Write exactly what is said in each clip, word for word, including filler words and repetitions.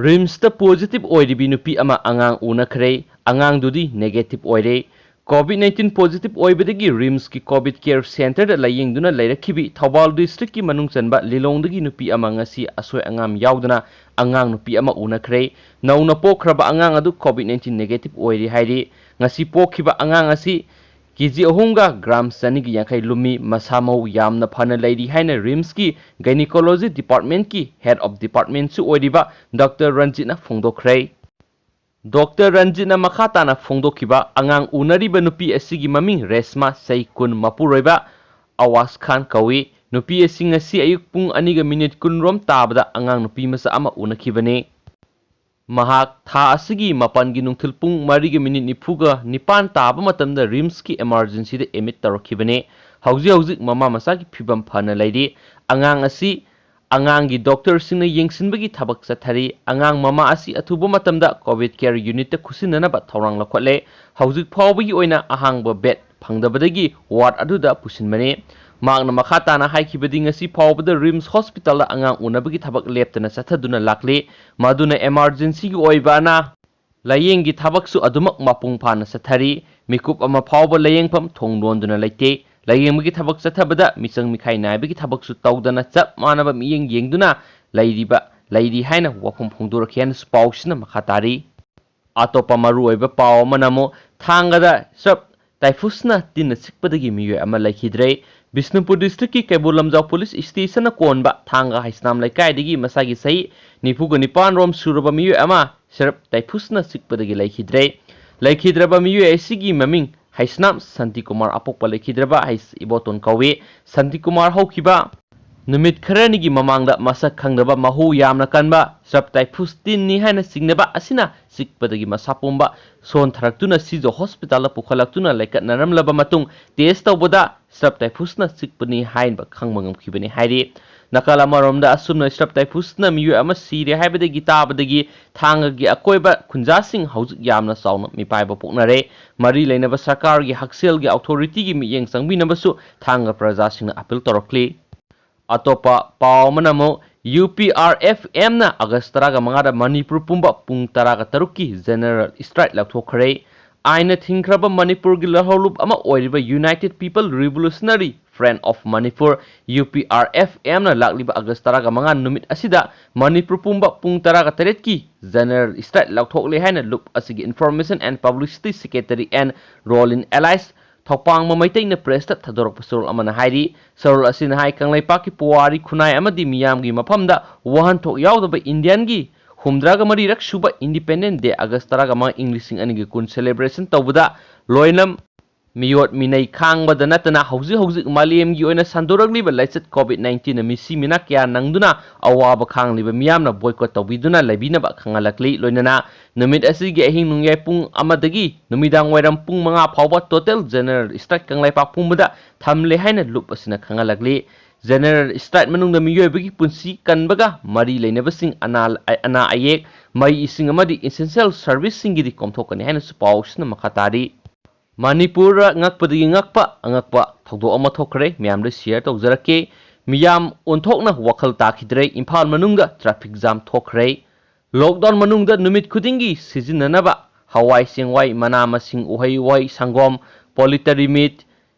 ꯔꯤꯝꯁꯇ ꯄꯣꯖꯤꯇꯤꯚ ꯑꯣꯏꯔꯤꯕꯤ ꯅꯨꯄꯤ ꯑꯃ ꯑꯉꯥꯡ ꯎꯅꯈ꯭ꯔꯦ꯫ ꯑꯉꯥꯡꯗꯨꯗꯤ ꯅꯦꯒꯦꯇꯤꯚ ꯑꯣꯏꯔꯦ꯫ ꯀꯣꯚꯤꯗ ꯅꯥꯏꯟꯇꯤꯟ ꯄꯣꯖꯤꯇꯤꯚ ꯑꯣꯏꯕꯗꯒꯤ ꯔꯤꯝꯁꯀꯤ ꯀꯣꯚꯤꯗ ꯀꯦꯌꯔ ꯁꯦꯟꯇꯔꯗ ꯂꯥꯌꯦꯡꯗꯨꯅ ꯂꯩꯔꯛꯈꯤꯕꯤ ꯊꯧꯕꯥꯜ ꯗꯤꯁꯇ꯭ꯔꯤꯛꯀꯤ ꯃꯅꯨꯡ ꯆꯟꯕ ꯂꯤꯂꯣꯡꯗꯒꯤ ꯅꯨꯄꯤ ꯑꯃ ꯉꯁꯤ ꯑꯁꯣꯏ ꯑꯉꯥꯝ ꯌꯥꯎꯗꯅ ꯑꯉꯥꯡ ꯅꯨꯄꯤ ꯑꯃ ꯎꯅꯈ꯭ꯔꯦ꯫ ꯅꯧꯅ ꯄꯣꯛꯈ꯭ꯔꯕ ꯑꯉꯥꯡ ꯑꯗꯨ ꯀꯣꯚꯤꯗ ꯅꯥꯏꯟꯇꯤꯟ ꯅꯦꯒꯦꯇꯤꯚ ꯑꯣꯏꯔꯤ ꯍꯥꯏꯔꯤ꯫ ꯉꯁꯤ ꯄꯣꯛꯈꯤꯕ ꯑꯉꯥꯡ ꯑꯁꯤ ꯀꯦ ꯖꯤ ꯑꯍꯨꯝꯒ ꯒ꯭ꯔꯥꯝ ꯆꯅꯤꯒ ꯌꯥꯡꯈꯩ ꯂꯨꯝꯃꯤ꯫ ꯃꯁꯥ ꯃꯎ ꯌꯥꯝꯅ ꯐꯅ ꯂꯩꯔꯤ ꯍꯥꯏꯅ ꯔꯤꯝꯁꯀꯤ ꯒꯥꯏꯅꯤꯀꯣꯂꯣꯖꯤ ꯗꯤꯄꯥꯔꯠꯃꯦꯟꯠꯀꯤ ꯍꯦꯗ ꯑꯣꯐ ꯗꯤꯄꯥꯔꯠꯃꯦꯟꯠꯁꯨ ꯑꯣꯏꯔꯤꯕ ꯗꯣꯛꯇꯔ ꯔꯟꯖꯤꯠꯅ ꯐꯣꯡꯗꯣꯛꯈ꯭ꯔꯦ꯫ ꯗꯣꯛꯇꯔ ꯔꯟꯖꯤꯠꯅ ꯃꯈꯥ ꯇꯥꯅ ꯐꯣꯡꯗꯣꯛꯈꯤꯕ, ꯑꯉꯥꯡ ꯎꯅꯔꯤꯕ ꯅꯨꯄꯤ ꯑꯁꯤꯒꯤ ꯃꯃꯤꯡ ꯔꯦꯁꯃꯥ, ꯆꯍꯤ ꯀꯨꯟ, ꯃꯄꯨꯔꯣꯏꯕ ꯑꯋꯥꯁ ꯈꯥꯟ ꯀꯧꯏ꯫ ꯅꯨꯄꯤ ꯑꯁꯤ ꯉꯁꯤ ꯑꯌꯨꯛ ꯄꯨꯡ ꯑꯅꯤꯒ ꯃꯤꯅꯤꯠ ꯀꯨꯟꯔꯣꯝ ꯇꯥꯕꯗ ꯑꯉꯥꯡ ꯅꯨꯄꯤ ꯃꯆꯥ ꯑꯃ ꯎꯅꯈꯤꯕꯅꯤ꯫ ꯃꯍꯥꯛ ꯊꯥ ꯑꯁꯤꯒꯤ ꯃꯥꯄꯟꯒꯤ ꯅꯨꯡꯊꯤꯜ ꯄꯨꯡ ꯃꯔꯤꯒ ꯃꯤꯅꯤꯠ ꯅꯤꯐꯨꯒ ꯅꯤꯄꯥꯟ ꯇꯥꯕ ꯃꯇꯝꯗ ꯔꯤꯝꯁꯀꯤ ꯏꯃꯥꯔꯖꯦꯟꯁꯤꯗ ꯑꯦꯗꯃꯤꯠ ꯇꯧꯔꯛꯈꯤꯕꯅꯤ꯫ ꯍꯧꯖꯤꯛ ꯍꯧꯖꯤꯛ ꯃꯃꯥ ꯃꯆꯥꯒꯤ ꯐꯤꯕꯝ ꯐꯅ ꯂꯩꯔꯤ꯫ ꯑꯉꯥꯡ ꯑꯁꯤ ꯑꯉꯥꯡꯒꯤ ꯗꯣꯛꯇꯔꯁꯤꯡꯅ ꯌꯦꯡꯁꯤꯟꯕꯒꯤ ꯊꯕꯛ ꯆꯠꯊꯔꯤ꯫ ꯑꯉꯥꯡ ꯃꯃꯥ ꯑꯁꯤ ꯑꯊꯨꯕ ꯃꯇꯝꯗ ꯀꯣꯚꯤꯗ ꯀꯦꯌꯔ ꯌꯨꯅꯤꯠꯇ ꯈꯨꯠꯁꯤꯟꯅꯅꯕ ꯊꯧꯔꯥꯡ ꯂꯧꯈꯠꯂꯦ꯫ ꯍꯧꯖꯤꯛ ꯐꯥꯎꯕꯒꯤ ꯑꯣꯏꯅ ꯑꯍꯥꯡꯕ ꯕꯦꯗ ꯐꯪꯗꯕꯗꯒꯤ ꯋꯥꯔꯗ ꯑꯗꯨꯗ ꯄꯨꯁꯤꯟꯕꯅꯤ꯫ ꯃꯍꯥꯛꯅ ꯃꯈꯥ ꯇꯥꯅ ꯍꯥꯏꯈꯤꯕꯗꯤ, ꯉꯁꯤ ꯐꯥꯎꯕꯗ ꯔꯤꯝꯁ ꯍꯣꯁꯄꯤꯇꯥꯜꯗ ꯑꯉꯥꯡ ꯎꯅꯕꯒꯤ ꯊꯕꯛ ꯂꯦꯞꯇꯅ ꯆꯠꯊꯗꯨꯅ ꯂꯥꯛꯂꯤ꯫ ꯃꯗꯨꯅ ꯏꯃꯥꯔꯖꯦꯟꯁꯤꯒꯤ ꯑꯣꯏꯕ ꯑꯅꯥ ꯂꯥꯌꯦꯡꯒꯤ ꯊꯕꯛꯁꯨ ꯑꯗꯨꯃꯛ ꯃꯄꯨꯡ ꯐꯥꯅ ꯆꯠꯊꯔꯤ꯫ ꯃꯤꯀꯨꯞ ꯑꯃ ꯐꯥꯎꯕ ꯂꯥꯌꯦꯡꯐꯝ ꯊꯣꯡ ꯂꯣꯟꯗꯨꯅ ꯂꯩꯇꯦ꯫ ꯂꯥꯌꯦꯡꯕꯒꯤ ꯊꯕꯛ ꯆꯠꯊꯕꯗ ꯃꯤꯆꯪ ꯃꯤꯈꯥꯏ ꯅꯥꯏꯕꯒꯤ ꯊꯕꯛꯁꯨ ꯇꯧꯗꯅ ꯆꯞ ꯃꯥꯟꯅꯕ ꯃꯤꯠꯌꯦꯡ ꯌꯦꯡꯗꯨꯅ ꯂꯩꯔꯤꯕ, ꯂꯩꯔꯤ ꯍꯥꯏꯅ ꯋꯥꯐꯝ ꯐꯣꯡꯗꯣꯔꯛꯈꯤ ꯍꯥꯏꯅꯁꯨ ꯄꯥꯎꯁꯤꯅ ꯃꯈꯥ ꯇꯥꯔꯤ꯫ ꯑꯇꯣꯞꯄ ꯃꯔꯨꯑꯣꯏꯕ ꯄꯥꯎ ꯑꯃꯅ ꯑꯃꯨꯛ ꯊꯥꯡꯒꯗ ꯁ꯭ꯔꯞ ꯇꯥꯏꯐꯨꯁꯅ ꯇꯤꯟꯅ ꯆꯤꯛꯄꯗꯒꯤ ꯃꯤꯑꯣꯏ ꯑꯃ ꯂꯩꯈꯤꯗ꯭ꯔꯦ꯫ ꯕꯤꯁꯅꯨꯄꯨꯔ ꯗꯤꯁꯇ꯭ꯔꯤꯛꯀꯤ ꯀꯩꯕꯨꯜ ꯂꯝꯖꯥꯎ ꯄꯨꯂꯤꯁ ꯁ꯭ꯇꯦꯁꯟꯅ ꯀꯣꯟꯕ ꯊꯥꯡꯒ ꯍꯩꯁꯅꯥꯝ ꯂꯩꯀꯥꯏꯗꯒꯤ ꯃꯁꯥꯒꯤ ꯆꯍꯤ ꯅꯤꯐꯨꯒ ꯅꯤꯄꯥꯟ ꯔꯣꯝ ꯁꯨꯔꯕ ꯃꯤꯑꯣꯏ ꯑꯃ ꯁ꯭ꯔꯞ ꯇꯥꯏꯐꯨꯁꯅ ꯆꯤꯛꯄꯗꯒꯤ ꯂꯩꯈꯤꯗ꯭ꯔꯦ꯫ ꯂꯩꯈꯤꯗ꯭ꯔꯕ ꯃꯤꯑꯣꯏ ꯑꯁꯤꯒꯤ ꯃꯃꯤꯡ ꯍꯩꯁꯅꯥꯝ ꯁꯥꯟꯇꯤꯀꯨꯃꯥꯔ, ꯑꯄꯣꯛꯄ ꯂꯩꯈꯤꯗ꯭ꯔꯕ ꯍꯩꯁ ꯏꯕꯣꯇꯣꯟ ꯀꯧꯏ꯫ ꯁꯥꯟꯇꯤꯀꯨꯃꯥꯔ ꯍꯧꯈꯤꯕ ꯅꯨꯃꯤꯠ ꯈꯔꯅꯤꯒꯤ ꯃꯃꯥꯡꯗ ꯃꯁꯛ ꯈꯪꯗꯕ ꯃꯍꯨ ꯌꯥꯝꯅ ꯀꯟꯕ ꯁ꯭ꯔꯞ ꯇꯥꯏꯐꯨꯁ ꯇꯤꯟꯅꯤ ꯍꯥꯏꯅ ꯆꯤꯡꯅꯕ ꯑꯁꯤꯅ ꯆꯤꯛꯄꯗꯒꯤ ꯃꯁꯥ ꯄꯨꯝꯕ ꯁꯣꯟꯊꯔꯛꯇꯨꯅ ꯁꯤꯖ ꯍꯣꯁꯄꯤꯇꯥꯜꯗ ꯄꯨꯈꯠꯂꯛꯇꯨꯅ ꯂꯩꯈꯠꯅꯔꯝꯂꯕ ꯃꯇꯨꯡ ꯇꯦꯁ ꯇꯧꯕꯗ ꯁ꯭ꯔꯞ ꯇꯥꯏꯐꯨꯁꯅ ꯆꯤꯛꯄꯅꯤ ꯍꯥꯏꯕ ꯈꯪꯕ ꯉꯝꯈꯤꯕꯅꯤ ꯍꯥꯏꯔꯤ꯫ ꯅꯥꯀꯜ ꯑꯃꯔꯣꯝꯗ, ꯑꯁꯨꯝꯅ ꯁ꯭ꯔꯞ ꯇꯥꯏꯐꯨꯁꯅ ꯃꯤꯑꯣꯏ ꯑꯃ ꯁꯤꯔꯦ ꯍꯥꯏꯕꯗꯒꯤ ꯇꯥꯕꯗꯒꯤ ꯊꯥꯡꯒꯒꯤ ꯑꯀꯣꯏꯕ ꯈꯨꯟꯖꯥꯁꯤꯡ ꯍꯧꯖꯤꯛ ꯌꯥꯝꯅ ꯆꯥꯎꯅ ꯃꯤꯄꯥꯏꯕ ꯄꯣꯛꯅꯔꯦ꯫ ꯃꯔꯤ ꯂꯩꯅꯕ ꯁꯔꯀꯥꯔꯒꯤ ꯍꯛꯁꯦꯜꯒꯤ ꯑꯣꯊꯣꯔꯤꯇꯤꯒꯤ ꯃꯤꯠꯌꯦꯡ ꯆꯪꯕꯤꯅꯕꯁꯨ ꯊꯥꯡꯒ ꯄ꯭ꯔꯖꯥꯁꯤꯡꯅ ꯑꯄꯤꯜ ꯇꯧꯔꯛꯂꯤ꯫ ꯑꯇꯣꯞꯄ ꯄꯥꯎ ꯑꯃꯅ ꯑꯃꯨꯛ UPRFMꯅ August ꯇꯔꯥꯒ ꯃꯉꯥꯗ ꯃꯅꯤꯄꯨꯔ ꯄꯨꯝꯕ ꯄꯨꯡ ꯇꯔꯥꯒ ꯇꯔꯨꯛꯀꯤ general strike ꯂꯥꯎꯊꯣꯛꯈ꯭ꯔꯦ꯫ ꯑꯥꯏꯟꯅ ꯊꯤꯡꯈ꯭ꯔꯕ ꯃꯅꯤꯄꯨꯔꯒꯤ ꯂꯧꯍꯧꯂꯨꯞ ꯑꯃ ꯑꯣꯏꯔꯤꯕ United People Revolutionary Front of Manipur, UPRFMꯅ ꯂꯥꯛꯂꯤꯕ August ꯇꯔꯥꯒ ꯃꯉꯥ ꯅꯨꯃꯤꯠ ꯑꯁꯤꯗ ꯃꯅꯤꯄꯨꯔ ꯄꯨꯝꯕ ꯄꯨꯡ ꯇꯔꯥꯒ ꯇꯔꯦꯠꯀꯤ general strike ꯂꯥꯎꯊꯣꯛꯂꯦ ꯍꯥꯏꯅ ꯂꯨꯞ ꯑꯁꯤꯒꯤ Information and Publicity Secretary N Rolin alias ꯊꯧꯄꯥꯡꯕ ꯃꯩꯇꯩꯅ pressꯇ ꯊꯥꯗꯣꯔꯛꯄ ꯆꯔꯣꯜ ꯑꯃꯅ ꯍꯥꯏꯔꯤ꯫ ꯆꯔꯣꯜ ꯑꯁꯤꯅ ꯍꯥꯏ, ꯀꯪꯂꯩꯄꯥꯛꯀꯤ ꯄꯨꯋꯥꯔꯤ ꯈꯨꯟꯅꯥꯏ ꯑꯃꯗꯤ ꯃꯤꯌꯥꯝꯒꯤ ꯃꯐꯝꯗ ꯋꯥꯍꯟꯊꯣꯛ ꯌꯥꯎꯗꯕ Indiaꯒꯤ ꯍꯨꯝꯗ꯭ꯔꯥꯒ ꯃꯔꯤꯔꯛ ꯁꯨꯕ Independence Day August ꯇꯔꯥꯒ ꯃꯉꯥ ꯏꯪ ꯂꯤꯁꯤꯡ ꯑꯅꯤꯒ ꯀꯨꯟ celebration ꯇꯧꯕꯗ ꯂꯣꯏꯅꯝ ꯃꯤꯑꯣꯠ ꯃꯤꯅꯩ ꯈꯥꯡꯕꯗ ꯅꯠꯇꯅ ꯍꯧꯖꯤꯛ ꯍꯧꯖꯤꯛ ꯃꯥꯂꯦꯝꯒꯤ ꯑꯣꯏꯅ ꯁꯟꯗꯣꯔꯛꯂꯤꯕ ꯂꯥꯏꯆꯠ COVID nineteenꯅ ꯃꯤꯁꯤ ꯃꯤꯅꯥ ꯀꯌꯥ ꯅꯪꯗꯨꯅ ꯑꯋꯥꯕ ꯈꯥꯡꯂꯤꯕ ꯃꯤꯌꯥꯝꯅ boycott ꯇꯧꯕꯤꯗꯨꯅ ꯂꯩꯕꯤꯅꯕ ꯈꯪꯍꯜꯂꯛꯂꯤ꯫ ꯂꯣꯏꯅꯅ ꯅꯨꯃꯤꯠ ꯑꯁꯤꯒꯤ ꯑꯍꯤꯡ ꯅꯣꯡꯌꯥꯏ ꯄꯨꯡ ꯑꯃꯗꯒꯤ ꯅꯨꯃꯤꯗꯥꯡ ꯋꯥꯏꯔꯝ ꯄꯨꯡ ꯃꯉꯥ ꯐꯥꯎꯕ total general strike ꯀꯪꯂꯩꯄꯥꯛ ꯄꯨꯝꯕꯗ ꯊꯝꯂꯦ ꯍꯥꯏꯅ ꯂꯨꯞ ꯑꯁꯤꯅ ꯈꯪꯍꯜꯂꯛꯂꯤ꯫ General strike ꯃꯅꯨꯡꯗ ꯃꯤꯑꯣꯏꯕꯒꯤ ꯄꯨꯟꯁꯤ ꯀꯟꯕꯒ ꯃꯔꯤ ꯂꯩꯅꯕꯁꯤꯡ ꯑꯅꯥ, ꯑꯅꯥ ꯑꯌꯦꯛ, ꯃꯩ ꯏꯁꯤꯡ ꯑꯃꯗꯤ essential serviceꯁꯤꯡꯒꯤꯗꯤ ꯀꯣꯝꯊꯣꯛꯀꯅꯤ ꯍꯥꯏꯅꯁꯨ ꯄꯥꯎꯁꯤꯅ ꯃꯈꯥ ꯇꯥꯔꯤ꯫ ꯃꯅꯤꯄꯨꯔꯗ ꯉꯛꯄꯗꯒꯤ ꯉꯛꯄ ꯑꯉꯛꯄ ꯊꯧꯗꯣꯛ ꯑꯃ ꯊꯣꯛꯈ꯭ꯔꯦ, ꯃꯌꯥꯝꯗ share ꯇꯧꯖꯔꯛꯀꯦ꯫ ꯃꯤꯌꯥꯝ ꯑꯣꯟꯊꯣꯛꯅ ꯋꯥꯈꯜ ꯇꯥꯈꯤꯗ꯭ꯔꯦ, ꯏꯝꯐꯥꯜ ꯃꯅꯨꯡꯗ traffic jam ꯊꯣꯛꯈ꯭ꯔꯦ꯫ Lockdown ꯃꯅꯨꯡꯗ ꯅꯨꯃꯤꯠ ꯈꯨꯗꯤꯡꯒꯤ ꯁꯤꯖꯤꯟꯅꯅꯕ ꯍꯋꯥꯏ ꯆꯦꯡꯋꯥꯏ, ꯃꯅꯥ ꯃꯁꯤꯡ, ꯎꯍꯩ ꯋꯥꯍꯩ, ꯁꯪꯒꯣꯝ, poultry meat,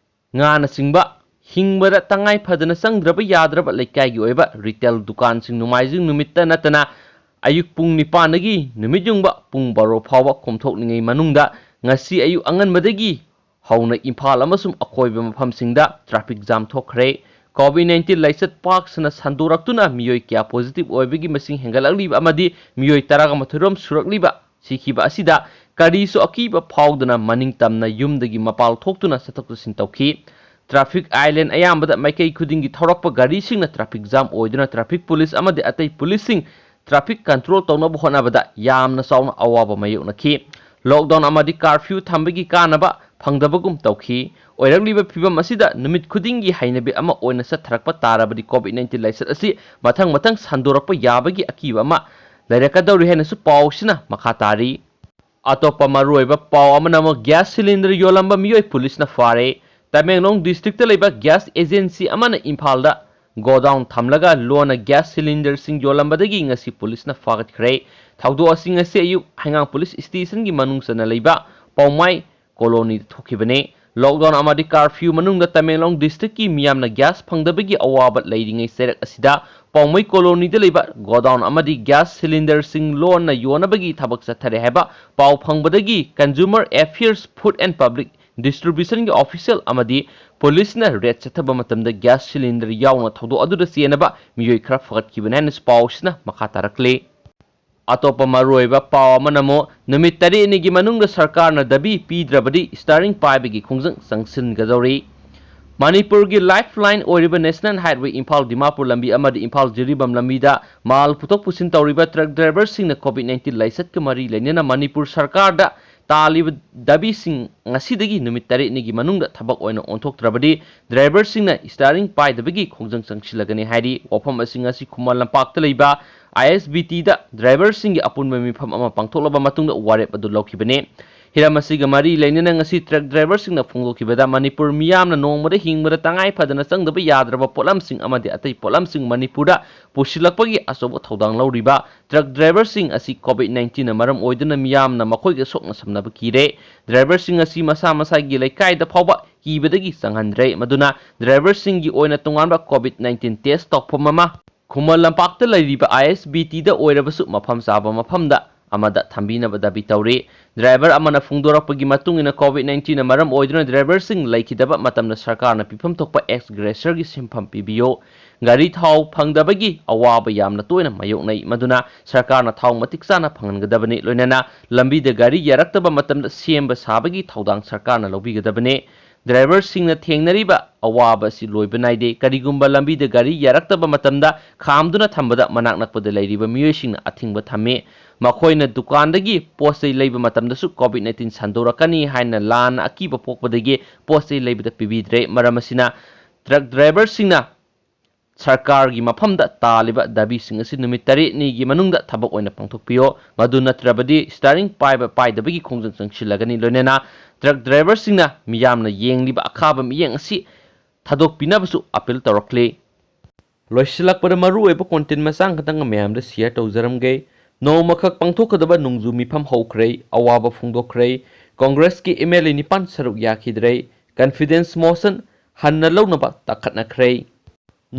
ꯉꯥꯅꯆꯤꯡꯕ ꯍꯤꯡꯕꯗ ꯇꯉꯥꯏ ꯐꯗꯅ ꯆꯪꯗ꯭ꯔꯕ ꯌꯥꯗ꯭ꯔꯕ ꯂꯩꯀꯥꯏꯒꯤ ꯑꯣꯏꯕ retail ꯗꯨꯀꯥꯟꯁꯤꯡ ꯅꯣꯡꯃꯥꯏꯖꯤꯡ ꯅꯨꯃꯤꯠꯇ ꯅꯠꯇꯅ ꯑꯌꯨꯛ ꯄꯨꯡ ꯅꯤꯄꯥꯟꯗꯒꯤ ꯅꯨꯃꯤꯠ ꯌꯨꯡꯕ ꯄꯨꯡ ꯕꯥꯔꯣ ꯐꯥꯎꯕ ꯀꯣꯝꯊꯣꯛꯂꯤꯉꯩ ꯃꯅꯨꯡꯗ ꯉꯁꯤ ꯑꯌꯨꯛ ꯑꯉꯟꯕꯗꯒꯤ ꯍꯧꯅ ꯏꯝꯐꯥꯜ ꯑꯃꯁꯨꯡ ꯑꯀꯣꯏꯕ ꯃꯐꯝꯁꯤꯡꯗ traffic jam ꯊꯣꯛꯈ꯭ꯔꯦ꯫ COVID nineteen ꯂꯥꯏꯆꯠ ꯄꯥꯛ ꯁꯟꯅ ꯁꯟꯗꯣꯔꯛꯇꯨꯅ ꯃꯤꯑꯣꯏ ꯀꯌꯥ positive ꯑꯣꯏꯕꯒꯤ ꯃꯁꯤꯡ ꯍꯦꯟꯒꯠꯂꯛꯂꯤꯕ ꯑꯃꯗꯤ ꯃꯤꯑꯣꯏ ꯇꯔꯥꯒ ꯃꯥꯊꯣꯏ ꯔꯣꯝ ꯁꯨꯔꯛꯂꯤꯕ ꯁꯤꯈꯤꯕ ꯑꯁꯤꯗ ꯀꯔꯤꯁꯨ ꯑꯀꯤꯕ ꯐꯥꯎꯗꯅ ꯃꯅꯤꯡ ꯇꯝꯅ ꯌꯨꯝꯗꯒꯤ ꯃꯄꯥꯜ ꯊꯣꯛꯇꯨꯅ ꯆꯠꯊꯣꯛ ꯆꯠꯁꯤꯟ ꯇꯧꯈꯤ꯫ Traffic island ꯑꯌꯥꯝꯕꯗ ꯃꯥꯏꯀꯩ ꯈꯨꯗꯤꯡꯒꯤ ꯊꯧꯔꯛꯄ ꯒꯥꯔꯤꯁꯤꯡꯅ traffic jam ꯑꯣꯏꯗꯨꯅ traffic police ꯑꯃꯗꯤ ꯑꯇꯩ policeꯁꯤꯡ traffic control ꯇꯧꯅꯕ ꯍꯣꯠꯅꯕꯗ ꯌꯥꯝꯅ ꯆꯥꯎꯅ ꯑꯋꯥꯕ ꯃꯥꯌꯣꯛꯅꯈꯤ꯫ Lockdown ꯑꯃꯗꯤ curfew ꯊꯝꯕꯒꯤ ꯀꯥꯟꯅꯕ ꯐꯪꯗꯕꯒꯨꯝ ꯇꯧꯈꯤ꯫ ꯑꯣꯏꯔꯛꯂꯤꯕ ꯐꯤꯚꯝ ꯑꯁꯤꯗ ꯅꯨꯃꯤꯠ ꯈꯨꯗꯤꯡꯒꯤ ꯍꯩꯅꯕꯤ ꯑꯃ ꯑꯣꯏꯅ ꯆꯠꯊꯔꯛꯄ ꯇꯥꯔꯕꯗꯤ COVID nineteen ꯂꯥꯏꯆꯠ ꯑꯁꯤ ꯃꯊꯪ ꯃꯊꯪ ꯁꯟꯗꯣꯔꯛꯄ ꯌꯥꯕꯒꯤ ꯑꯀꯤꯕ ꯑꯃ ꯂꯩꯔꯛꯀꯗꯧꯔꯤ ꯍꯥꯏꯅꯁꯨ ꯄꯥꯎꯁꯤꯅ ꯃꯈꯥ ꯇꯥꯔꯤ꯫ ꯑꯇꯣꯞꯄ ꯃꯔꯨꯑꯣꯏꯕ ꯄꯥꯎ ꯑꯃꯅ ꯑꯃꯨꯛ gas cylinder ꯌꯣꯜꯂꯝꯕ ꯃꯤꯑꯣꯏ policeꯅ ꯐꯥꯔꯦ꯫ ꯇꯃꯦꯡꯂꯣꯡ districtꯇ ꯂꯩꯕ gas agency ꯑꯃꯅ ꯏꯝꯐꯥꯜꯗ ꯒꯣꯗꯥꯎꯟ ꯊꯝꯂꯒ ꯂꯣꯟꯅ ꯒ꯭ꯌꯥꯁ ꯁꯤꯂꯤꯟꯗꯔꯁꯤꯡ ꯌꯣꯜꯂꯝꯕꯗꯒꯤ ꯉꯁꯤ ꯄꯨꯂꯤꯁꯅ ꯐꯥꯒꯠꯈ꯭ꯔꯦ꯫ ꯊꯧꯗꯣꯛ ꯑꯁꯤ ꯉꯁꯤ ꯑꯌꯨꯛ ꯍꯩꯉꯥꯡ ꯄꯨꯂꯤꯁ ꯁ꯭ꯇꯦꯁꯟꯒꯤ ꯃꯅꯨꯡ ꯆꯟꯅ ꯂꯩꯕ ꯄꯥꯎꯃꯥꯏ ꯀꯣꯂꯣꯅꯤꯗ ꯊꯣꯛꯈꯤꯕꯅꯤ꯫ ꯂꯣꯛꯗꯥꯎꯟ ꯑꯃꯗꯤ ꯀꯥꯔꯐ꯭ꯌꯨ ꯃꯅꯨꯡꯗ ꯇꯃꯦꯡꯂꯣꯡ ꯗꯤꯁꯇ꯭ꯔꯤꯛꯀꯤ ꯃꯤꯌꯥꯝꯅ ꯒ꯭ꯌꯥꯁ ꯐꯪꯗꯕꯒꯤ ꯑꯋꯥꯕ ꯂꯩꯔꯤꯉꯩ ꯆꯩꯔꯛ ꯑꯁꯤꯗ ꯄꯥꯎꯃꯩ ꯀꯣꯂꯣꯅꯤꯗ ꯂꯩꯕ ꯒꯣꯗꯥꯎꯟ ꯑꯃꯗꯤ ꯒ꯭ꯌꯥꯁ ꯁꯤꯂꯤꯟꯗꯔꯁꯤꯡ ꯂꯣꯟꯅ ꯌꯣꯟꯅꯕꯒꯤ ꯊꯕꯛ ꯆꯠꯊꯔꯦ ꯍꯥꯏꯕ ꯄꯥꯎ ꯐꯪꯕꯗꯒꯤ Consumer Affairs, Food and Public Distributionꯒꯤ ꯑꯣꯐꯤꯁꯤꯌꯦꯜ ꯑꯃꯗꯤ ꯄꯨꯂꯤꯁꯅ ꯔꯦꯗ ꯆꯠꯊꯕ ꯃꯇꯝꯗ ꯒ꯭ꯌꯥꯁ ꯁꯤꯂꯤꯟꯗꯔ ꯌꯥꯎꯅ ꯊꯧꯗꯣꯛ ꯑꯗꯨꯗ ꯆꯦꯟꯅꯕ ꯃꯤꯑꯣꯏ ꯈꯔ ꯐꯒꯠꯈꯤꯕꯅꯤ ꯍꯥꯏꯅꯁꯨ ꯄꯥꯎꯁꯤꯅ ꯃꯈꯥ ꯇꯥꯔꯛꯂꯤ꯫ ꯑꯇꯣꯞꯄ ꯃꯔꯨꯑꯣꯏꯕ ꯄꯥꯎ ꯑꯃꯅ ꯑꯃꯨꯛ ꯅꯨꯃꯤꯠ ꯇꯔꯦꯠꯅꯤꯒꯤ ꯃꯅꯨꯡꯗ ꯁꯔꯀꯥꯔꯅ ꯗꯥꯕꯤ ꯄꯤꯗ꯭ꯔꯕꯗꯤ ꯁ꯭ꯇꯤꯌꯔꯤꯡ ꯄꯥꯏꯕꯒꯤ ꯈꯣꯡꯖꯪ ꯆꯪꯁꯤꯟꯒꯗꯧꯔꯤ꯫ ꯃꯅꯤꯄꯨꯔꯒꯤ ꯂꯥꯏꯐ ꯂꯥꯏꯟ ꯑꯣꯏꯔꯤꯕ ꯅꯦꯁꯅꯦꯜ ꯍꯥꯏꯠꯋꯦ ꯏꯝꯐꯥꯜ ꯗꯤꯃꯥꯄꯨꯔ ꯂꯝꯕꯤ ꯑꯃꯗꯤ ꯏꯝꯐꯥꯜ ꯖꯤꯔꯤꯕꯥꯝ ꯂꯝꯕꯤꯗ ꯃꯥꯜ ꯄꯨꯊꯣꯛ ꯄꯨꯁꯤꯟ ꯇꯧꯔꯤꯕ ꯇ꯭ꯔꯛ ꯗ꯭ꯔꯥꯏꯚꯔꯁꯤꯡꯅ ꯀꯣꯚꯤꯗ ꯅꯥꯏꯟꯇꯤꯟ ꯂꯥꯏꯆꯠꯀ ꯃꯔꯤ ꯂꯩꯅꯅ ꯃꯅꯤꯄꯨꯔ ꯁꯔꯀꯥꯔꯗ ꯇꯥꯜꯂꯤꯕ ꯗꯥꯕꯤꯁꯤꯡ ꯉꯁꯤꯗꯒꯤ ꯅꯨꯃꯤꯠ ꯇꯔꯦꯠꯅꯤꯒꯤ ꯃꯅꯨꯡꯗ ꯊꯕꯛ ꯑꯣꯏꯅ ꯑꯣꯟꯊꯣꯛꯇ꯭ꯔꯕꯗꯤ ꯗ꯭ꯔꯥꯏꯚꯔꯁꯤꯡꯅ ꯁ꯭ꯇꯤꯌꯔꯤꯡ ꯄꯥꯏꯗꯕꯒꯤ ꯈꯣꯡꯖꯪ ꯆꯪꯁꯤꯜꯂꯒꯅꯤ ꯍꯥꯏꯔꯤ꯫ ꯋꯥꯐꯝ ꯑꯁꯤ ꯉꯁꯤ ꯈꯨꯃꯟ ꯂꯝꯄꯥꯛꯇ ꯂꯩꯕ ꯑꯥꯏ ꯑꯦꯁ ꯕꯤ ꯇꯤꯗ ꯗ꯭ꯔꯥꯏꯚꯔꯁꯤꯡꯒꯤ ꯑꯄꯨꯟꯕ ꯃꯤꯐꯝ ꯑꯃ ꯄꯥꯡꯊꯣꯛꯂꯕ ꯃꯇꯨꯡꯗ ꯋꯥꯔꯦꯞ ꯑꯗꯨ ꯂꯧꯈꯤꯕꯅꯤ꯫ ꯍꯤꯔꯝ ꯑꯁꯤꯒ ꯃꯔꯤ ꯂꯩꯅꯅ ꯉꯁꯤ ꯇ꯭ꯔꯛ ꯗ꯭ꯔꯥꯏꯚꯔꯁꯤꯡꯅ ꯐꯣꯡꯗꯣꯛꯈꯤꯕꯗ ꯃꯅꯤꯄꯨꯔ ꯃꯤꯌꯥꯝꯅ ꯅꯣꯡꯃꯗ ꯍꯤꯡꯕꯗ ꯇꯉꯥꯏ ꯐꯗꯅ ꯆꯪꯗꯕ ꯌꯥꯗ꯭ꯔꯕ ꯄꯣꯠꯂꯝꯁꯤꯡ ꯑꯃꯗꯤ ꯑꯇꯩ ꯄꯣꯠꯂꯝꯁꯤꯡ ꯃꯅꯤꯄꯨꯔꯗ ꯄꯨꯁꯤꯜꯂꯛꯄꯒꯤ ꯑꯆꯧꯕ ꯊꯧꯗꯥꯡ ꯂꯧꯔꯤꯕ ꯇ꯭ꯔꯛ ꯗ꯭ꯔꯥꯏꯚꯔꯁꯤꯡ ꯑꯁꯤ ꯀꯣꯚꯤꯗ ꯅꯥꯏꯟꯇꯤꯟꯅ ꯃꯔꯝ ꯑꯣꯏꯗꯨꯅ ꯃꯤꯌꯥꯝꯅ ꯃꯈꯣꯏꯒ ꯁꯣꯛꯅ ꯁꯝꯅꯕ ꯀꯤꯔꯦ꯫ ꯗ꯭ꯔꯥꯏꯚꯔꯁꯤꯡ ꯑꯁꯤ ꯃꯁꯥ ꯃꯁꯥꯒꯤ ꯂꯩꯀꯥꯏꯗ ꯐꯥꯎꯕ ꯀꯤꯕꯗꯒꯤ ꯆꯪꯍꯟꯗ꯭ꯔꯦ꯫ ꯃꯗꯨꯅ ꯗ꯭ꯔꯥꯏꯚꯔꯁꯤꯡꯒꯤ ꯑꯣꯏꯅ ꯇꯣꯉꯥꯟꯕ ꯀꯣꯚꯤꯗ ꯅꯥꯏꯟꯇꯤꯟ ꯇꯦꯁ ꯇꯧꯐꯝ ꯑꯃ ꯈꯨꯃꯟ ꯂꯝꯄꯥꯛꯇ ꯂꯩꯔꯤꯕ ꯑꯥꯏ ꯑꯦꯁ ꯕꯤ ꯇꯤꯗ ꯑꯣꯏꯔꯕꯁꯨ ꯃꯐꯝ ꯆꯥꯕ ꯃꯐꯝꯗ ꯑꯃꯗ ꯊꯝꯕꯤꯅꯕ ꯗꯥꯕꯤ ꯇꯧꯔꯤ꯫ ꯗ꯭ꯔꯥꯏꯚꯔ ꯑꯃꯅ ꯐꯣꯡꯗꯣꯔꯛꯄꯒꯤ ꯃꯇꯨꯡ ꯏꯟꯅ ꯀꯣꯚꯤꯗ ꯅꯥꯏꯟꯇꯤꯟꯅ ꯃꯔꯝ ꯑꯣꯏꯗꯨꯅ ꯗ꯭ꯔꯥꯏꯚꯔꯁꯤꯡ ꯂꯩꯈꯤꯗꯕ ꯃꯇꯝꯗ ꯁꯔꯀꯥꯔꯅ ꯄꯤꯐꯝ ꯊꯣꯛꯄ ꯑꯦꯛꯁ ꯒ꯭ꯔꯦꯁꯔꯒꯤ ꯁꯦꯟꯐꯝ ꯄꯤꯕꯤꯌꯨ꯫ ꯒꯥꯔꯤ ꯊꯥꯎ ꯐꯪꯗꯕꯒꯤ ꯑꯋꯥꯕ ꯌꯥꯝꯅ ꯇꯣꯏꯅ ꯃꯥꯌꯣꯛꯅꯩ꯫ ꯃꯗꯨꯅ ꯁꯔꯀꯥꯔꯅ ꯊꯥꯎ ꯃꯇꯤꯛ ꯆꯥꯅ ꯐꯪꯍꯟꯒꯗꯕꯅꯤ꯫ ꯂꯣꯏꯅꯅ ꯂꯝꯕꯤꯗ ꯒꯥꯔꯤ ꯌꯥꯔꯛꯇꯕ ꯃꯇꯝꯗ ꯁꯦꯝꯕ ꯁꯥꯕꯒꯤ ꯊꯧꯗꯥꯡ ꯁꯔꯀꯥꯔꯅ ꯂꯧꯕꯤꯒꯗꯕꯅꯤ꯫ ꯗ꯭ꯔꯥꯏꯚꯔꯁꯤꯡꯅ ꯊꯦꯡꯅꯔꯤꯕ ꯑꯋꯥꯕ ꯑꯁꯤ ꯂꯣꯏꯕ ꯅꯥꯏꯗꯦ꯫ ꯀꯔꯤꯒꯨꯝꯕ ꯂꯝꯕꯤꯗ ꯒꯥꯔꯤ ꯌꯥꯔꯛꯇꯕ ꯃꯇꯝꯗ ꯈꯥꯝꯗꯨꯅ ꯊꯝꯕꯗ ꯃꯅꯥꯛ ꯅꯛꯄꯗ ꯂꯩꯔꯤꯕ ꯃꯤꯑꯣꯏꯁꯤꯡꯅ ꯑꯊꯤꯡꯕ ꯊꯝꯃꯤ꯫ ꯃꯈꯣꯏꯅ ꯗꯨꯀꯥꯟꯗꯒꯤ ꯄꯣꯠ ꯆꯩ ꯂꯩꯕ ꯃꯇꯝꯗꯁꯨ ꯀꯣꯚꯤꯗ ꯅꯥꯏꯟꯇꯤꯟ ꯁꯟꯗꯣꯔꯛꯀꯅꯤ ꯍꯥꯏꯅ ꯂꯥꯟꯅ ꯑꯀꯤꯕ ꯄꯣꯛꯄꯗꯒꯤ ꯄꯣꯠ ꯆꯩ ꯂꯩꯕꯗ ꯄꯤꯕꯤꯗ꯭ꯔꯦ꯫ ꯃꯔꯝ ꯑꯁꯤꯅ ꯇ꯭ꯔꯛ ꯗ꯭ꯔꯥꯏꯚꯔꯁꯤꯡꯅ ꯁꯔꯀꯥꯔꯒꯤ ꯃꯐꯝꯗ ꯇꯥꯜꯂꯤꯕ ꯗꯥꯕꯤꯁꯤꯡ ꯑꯁꯤ ꯅꯨꯃꯤꯠ ꯇꯔꯦꯠꯅꯤꯒꯤ ꯃꯅꯨꯡꯗ ꯊꯕꯛ ꯑꯣꯏꯅ ꯄꯥꯡꯊꯣꯛꯄꯤꯌꯣ꯫ ꯃꯗꯨ ꯅꯠꯇ꯭ꯔꯕꯗꯤ ꯁ꯭ꯇꯤꯌꯔꯤꯡ ꯄꯥꯏꯕ ꯄꯥꯏꯗꯕꯒꯤ ꯈꯣꯡꯖꯪ ꯆꯪꯁꯤꯜꯂꯒꯅꯤ꯫ ꯂꯣꯏꯅꯅ ꯇ꯭ꯔꯛ ꯗ꯭ꯔꯥꯏꯚꯔꯁꯤꯡꯅ ꯃꯤꯌꯥꯝꯅ ꯌꯦꯡꯂꯤꯕ ꯑꯈꯥꯕ ꯃꯤꯠꯌꯦꯡ ꯑꯁꯤ ꯊꯥꯗꯣꯛꯄꯤꯅꯕꯁꯨ ꯑꯄꯤꯜ ꯇꯧꯔꯛꯂꯤ꯫ ꯂꯣꯏꯁꯤꯜꯂꯛꯄꯗ ꯃꯔꯨꯑꯣꯏꯕ content ꯃꯆꯥ ꯈꯛꯇꯪ ꯃꯌꯥꯝꯗ share ꯇꯧꯖꯔꯝꯒꯦ꯫ ꯅꯣꯡꯃꯈꯛ ꯄꯥꯡꯊꯣꯛꯀꯗꯕ ꯅꯣꯡꯖꯨ ꯃꯤꯐꯝ ꯍꯧꯈ꯭ꯔꯦ, ꯑꯋꯥꯕ ꯐꯣꯡꯗꯣꯛꯈ꯭ꯔꯦ꯫ ꯀꯣꯡꯒ꯭ꯔꯦꯁꯀꯤ MLA ꯅꯤꯄꯥꯟ ꯁꯔꯨꯛ ꯌꯥꯈꯤꯗ꯭ꯔꯦ꯫ Confidence motion ꯍꯟꯅ ꯂꯧꯅꯕ ꯇꯥꯈꯠꯅꯈ꯭ꯔꯦ꯫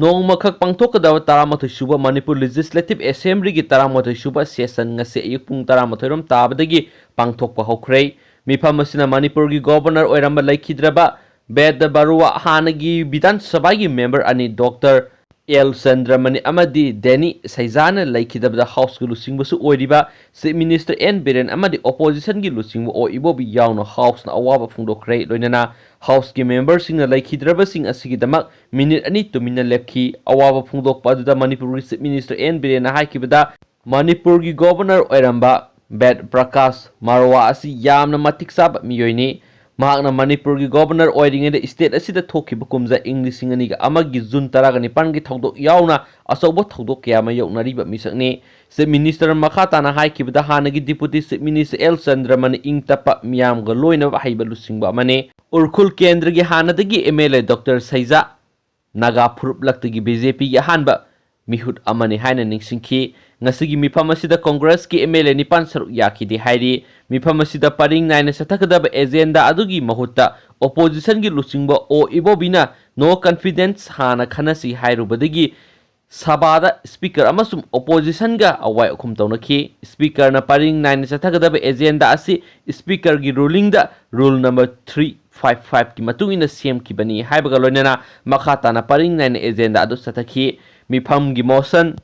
ꯅꯣꯡꯃꯈꯛ ꯄꯥꯡꯊꯣꯛꯀꯗꯕ ꯇꯔꯥꯃꯥꯊꯣꯏ ꯁꯨꯕ ꯃꯅꯤꯄꯨꯔ Legislative Assemblyꯒꯤ ꯇꯔꯥꯃꯥꯊꯣꯏ ꯁꯨꯕ session ꯉꯁꯤ ꯑꯌꯨꯛ ꯄꯨꯡ ꯇꯔꯥꯃꯥꯊꯣꯏ ꯔꯣꯝ ꯇꯥꯕꯗꯒꯤ ꯄꯥꯡꯊꯣꯛꯄ ꯍꯧꯈ꯭ꯔꯦ꯫ ꯃꯤꯐꯝ ꯑꯁꯤꯅ ꯃꯅꯤꯄꯨꯔꯒꯤ Governor ꯑꯣꯏꯔꯝꯕ ꯂꯩꯈꯤꯗ꯭ꯔꯕ ꯕꯦꯗ ꯕꯔꯨꯋꯥ, ꯍꯥꯟꯅꯒꯤ ꯕꯤꯙꯥꯟ ꯁꯚꯥꯒꯤ member ꯑꯅꯤ ꯗꯣꯛꯇꯔ ꯑꯦꯜ ꯆꯟꯗ꯭ꯔꯃꯅꯤ ꯑꯃꯗꯤ ꯗꯦꯅꯤ ꯁꯩꯖꯥꯅ ꯂꯩꯈꯤꯗꯕꯗ Houseꯀꯤ ꯂꯨꯆꯤꯡꯕꯁꯨ ꯑꯣꯏꯔꯤꯕ Chief Minister ꯑꯦꯟ ꯕꯤꯔꯦꯟ ꯑꯃꯗꯤ Oppositionꯒꯤ ꯂꯨꯆꯤꯡꯕ ꯑꯣ ꯏꯕꯣꯕꯤ ꯌꯥꯎꯅ Houseꯅ ꯑꯋꯥꯕ ꯐꯣꯡꯗꯣꯛꯈ꯭ꯔꯦ꯫ ꯂꯣꯏꯅꯅ Houseꯀꯤ memberꯁꯤꯡꯅ ꯂꯩꯈꯤꯗ꯭ꯔꯕꯁꯤꯡ ꯑꯁꯤꯒꯤꯗꯃꯛ minute ꯑꯅꯤ ꯇꯨꯃꯤꯟꯅ ꯂꯦꯞꯈꯤ꯫ ꯑꯋꯥꯕ ꯐꯣꯡꯗꯣꯛꯄ ꯑꯗꯨꯗ ꯃꯅꯤꯄꯨꯔꯒꯤ Chief Minister ꯑꯦꯟ ꯕꯤꯔꯦꯟꯅ ꯍꯥꯏꯈꯤꯕꯗ, ꯃꯅꯤꯄꯨꯔꯒꯤ Governor ꯑꯣꯏꯔꯝꯕ ꯕꯦꯗ ꯄ꯭ꯔꯀꯥꯁ ꯃꯥꯔꯋꯥ ꯑꯁꯤ ꯌꯥꯝꯅ ꯃꯇꯤꯛ ꯆꯥꯕ ꯃꯤꯑꯣꯏꯅꯤ꯫ ꯃꯍꯥꯛꯅ ꯃꯅꯤꯄꯨꯔꯒꯤ Governor ꯑꯣꯏꯔꯤꯉꯩꯗ state ꯑꯁꯤꯗ ꯊꯣꯛꯈꯤꯕ ꯀꯨꯝꯖꯥ ꯏꯪ ꯂꯤꯁꯤꯡ ꯑꯅꯤꯒ ꯑꯃꯒꯤ June ꯇꯔꯥꯒ ꯅꯤꯄꯥꯟꯒꯤ ꯊꯧꯗꯣꯛ ꯌꯥꯎꯅ ꯑꯆꯧꯕ ꯊꯧꯗꯣꯛ ꯀꯌꯥ ꯃꯥꯌꯣꯛꯅꯔꯤꯕ ꯃꯤꯁꯛꯅꯤ꯫ Chief Minister ꯃꯈꯥ ꯇꯥꯅ ꯍꯥꯏꯈꯤꯕꯗ, ꯍꯥꯟꯅꯒꯤ Deputy Chief Minister ꯑꯦꯜ ꯆꯟꯗ꯭ꯔꯃꯅꯤ ꯏꯪ ꯇꯞꯄ, ꯃꯤꯌꯥꯝꯒ ꯂꯣꯏꯅꯕ ꯍꯩꯕ ꯂꯨꯆꯤꯡꯕ ꯑꯃꯅꯤ꯫ ꯎꯔꯈꯨꯜ ꯀꯦꯟꯗ꯭ꯔꯒꯤ ꯍꯥꯟꯅꯗꯒꯤ MLA ꯗꯣꯛꯇꯔ ꯁꯩꯖꯥ ꯅꯥꯒꯥ ꯐꯨꯔꯨꯞ ꯂꯛꯇꯒꯤ BJPꯒꯤ ꯑꯍꯥꯟꯕ ꯃꯤꯍꯨꯠ ꯑꯃꯅꯤ ꯍꯥꯏꯅ ꯅꯤꯡꯁꯤꯡꯈꯤ꯫ ꯉꯁꯤꯒꯤ ꯃꯤꯐꯝ ꯑꯁꯤꯗ ꯀꯣꯡꯒ꯭ꯔꯦꯁꯀꯤ MLA ꯅꯤꯄꯥꯟ ꯁꯔꯨꯛ ꯌꯥꯈꯤꯗꯦ ꯍꯥꯏꯔꯤ꯫ ꯃꯤꯐꯝ ꯑꯁꯤꯗ ꯄꯔꯤꯡ ꯅꯥꯏꯅ ꯆꯠꯊꯒꯗꯕ agenda ꯑꯗꯨꯒꯤ ꯃꯍꯨꯠꯇ Oppositionꯒꯤ ꯂꯨꯆꯤꯡꯕ ꯑꯣ ꯏꯕꯣꯕꯤꯅ no confidence ꯍꯥꯟꯅ ꯈꯟꯅꯁꯤ ꯍꯥꯏꯔꯨꯕꯗꯒꯤ ꯁꯚꯥꯗ Speaker ꯑꯃꯁꯨꯡ Oppositionꯒ ꯑꯋꯥꯏ ꯑꯈꯨꯝ ꯇꯧꯅꯈꯤ꯫ Speakerꯅ ꯄꯔꯤꯡ ꯅꯥꯏꯅ ꯆꯠꯊꯒꯗꯕ agenda ꯑꯁꯤ Speakerꯒꯤ rulingꯗ Rule number three five fiveꯀꯤ ꯃꯇꯨꯡ ꯏꯟꯅ ꯁꯦꯝꯈꯤꯕꯅꯤ ꯍꯥꯏꯕꯒ ꯂꯣꯏꯅꯅ ꯃꯈꯥ ꯇꯥꯅ ꯄꯔꯤꯡ ꯅꯥꯏꯅ agenda ꯑꯗꯨ ꯆꯠꯊꯈꯤ꯫ ꯃꯤꯐꯝꯒꯤ motion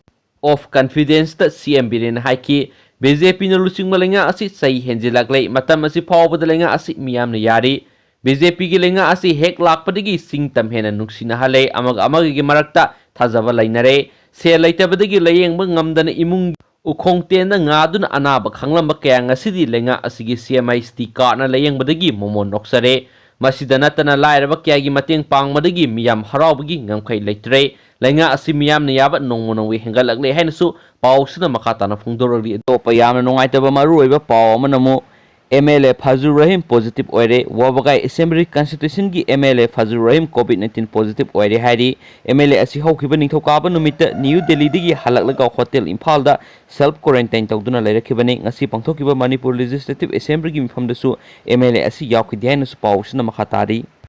of confidenceꯇ CM ꯕꯤꯔꯦꯟꯅ ꯍꯥꯏꯈꯤ, BJPꯅ ꯂꯨꯆꯤꯡꯕ ꯂꯩꯉꯥꯛ ꯑꯁꯤ ꯆꯍꯤ ꯍꯦꯟꯖꯤꯜꯂꯛꯂꯦ꯫ ꯃꯇꯝ ꯑꯁꯤ ꯐꯥꯎꯕꯗ ꯂꯩꯉꯥꯛ ꯑꯁꯤ ꯃꯤꯌꯥꯝꯅ ꯌꯥꯔꯤ꯫ BJPꯒꯤ ꯂꯩꯉꯥꯛ ꯑꯁꯤ ꯍꯦꯛ ꯂꯥꯛꯄꯗꯒꯤ ꯆꯤꯡ ꯇꯝ ꯍꯦꯟꯅ ꯅꯨꯡꯁꯤꯅꯍꯜꯂꯦ, ꯑꯃꯒ ꯑꯃꯒꯒꯤ ꯃꯔꯛꯇ ꯊꯥꯖꯕ ꯂꯩꯅꯔꯦ꯫ ꯁꯦꯜ ꯂꯩꯇꯕꯗꯒꯤ ꯂꯥꯌꯦꯡꯕ ꯉꯝꯗꯅ ꯏꯃꯨꯡ ꯎꯈꯣꯡ ꯇꯦꯟꯗ ꯉꯥꯗꯨꯅ ꯑꯅꯥꯕ ꯈꯥꯡꯂꯝꯕ ꯀꯌꯥ ꯉꯁꯤꯗꯤ ꯂꯩꯉꯥꯛ ꯑꯁꯤꯒꯤ CMIST cardꯅ ꯂꯥꯌꯦꯡꯕꯗꯒꯤ ꯃꯣꯃꯣꯟ ꯅꯣꯛꯆꯔꯦ꯫ ꯃꯁꯤꯗ ꯅꯠꯇꯅ ꯂꯥꯏꯔꯕ ꯀꯌꯥꯒꯤ ꯃꯇꯦꯡ ꯄꯥꯡꯕꯗꯒꯤ ꯃꯤꯌꯥꯝ ꯍꯔꯥꯎꯕꯒꯤ ꯉꯝꯈꯩ ꯂꯩꯇ꯭ꯔꯦ꯫ ꯂꯩꯉꯥꯛ ꯑꯁꯤ ꯃꯤꯌꯥꯝꯅ ꯌꯥꯕ ꯅꯣꯡꯃ ꯅꯣꯡꯃꯒꯤ ꯍꯦꯟꯒꯠꯂꯛꯂꯦ ꯍꯥꯏꯅꯁꯨ ꯄꯥꯎꯁꯤꯅ ꯃꯈꯥ ꯇꯥꯅ ꯐꯣꯡꯗꯣꯔꯛꯂꯤ꯫ ꯑꯇꯣꯞꯄ ꯌꯥꯝꯅ ꯅꯨꯡꯉꯥꯏꯇꯕ ꯃꯔꯨꯑꯣꯏꯕ ꯄꯥꯎ ꯑꯃꯅ ꯑꯃꯨꯛ MLA ꯐꯖꯨꯔ ꯔꯍꯤꯝ positive ꯑꯣꯏꯔꯦ꯫ ꯋꯥꯕꯒꯥꯏ Assembly Constituencyꯒꯤ MLA ꯐꯖꯨꯔ Rahim COVID nineteen positive ꯑꯣꯏꯔꯦ ꯍꯥꯏꯔꯤ꯫ MLA ꯑꯁꯤ ꯍꯧꯈꯤꯕ ꯅꯤꯡꯊꯧꯀꯥꯕ ꯅꯨꯃꯤꯠꯇ ꯅ꯭ꯌꯨ ꯗꯦꯜꯂꯤꯗꯒꯤ ꯍꯜꯂꯛꯂꯒ ꯍꯣꯇꯦꯜ ꯏꯝꯐꯥꯜꯗ self quarantine ꯇꯧꯗꯨꯅ ꯂꯩꯔꯛꯈꯤꯕꯅꯤ꯫ ꯉꯁꯤ ꯄꯥꯡꯊꯣꯛꯈꯤꯕ ꯃꯅꯤꯄꯨꯔ Legislative Assemblyꯒꯤ ꯃꯤꯐꯝꯗꯁꯨ MLA ꯑꯁꯤ ꯌꯥꯎꯈꯤꯗꯦ ꯍꯥꯏꯅꯁꯨ ꯄꯥꯎꯁꯤꯅ ꯃꯈꯥ ꯇꯥꯔꯤ꯫